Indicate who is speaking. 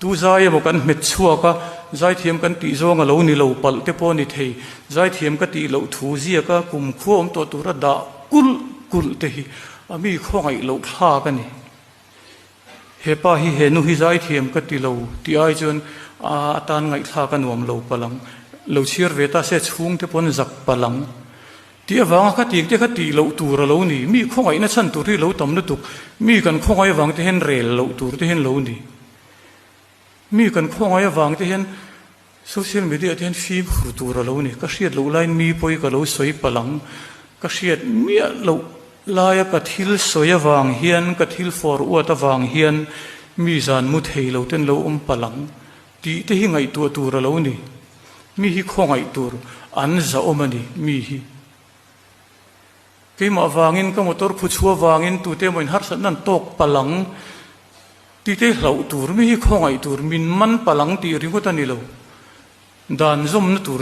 Speaker 1: Tu zai emaw kan hmet chhuak a, zaithiam kan tih zawng a lo ni lo palh te pawh a ni thei. Zaithiam ka tih loh thu ziaka kumkhua awm tawh tura dah kulh kulh te hi a mi khawngaih loh thlak a ni. He pa hi he nu hi zaithiam ka ti lo tih ai chuan a atan ngaihthlak a nuam lo palh ang. Lo chhiar ve ta se chhungte pawn zak palh ang. Tih avanga kha tih te kha tih loh tur a lo ni. Mi khawngaihna chhan tur hi lo tam lutuk. Mi kan khawngaih avang te hian rel loh tur te hian lo ni. Mi kan khawngaih avang te hian social media te hian fimkhur tur a lo ni. Ka hriat loh laiin mi pawi ka lo sawi palh ang. Ka hriat miah loh laia ka thil sawi avang hian, ka thil fawr uat avang hian mi zan mu thei lo ten lo awm palh ang. Tih te hi ngaihtuah tur a lo ni. Mi hi khawngaih tur an zahawm a ni, mi hi. Keimah vangin, ka motor phu chhuah vangin tute emaw in harsatna an tawk palh ang tih te hi hlauh tur, mi hi khawngaih tur, min man palh ang tih ringawt a ni lo. Dan zawmna tur.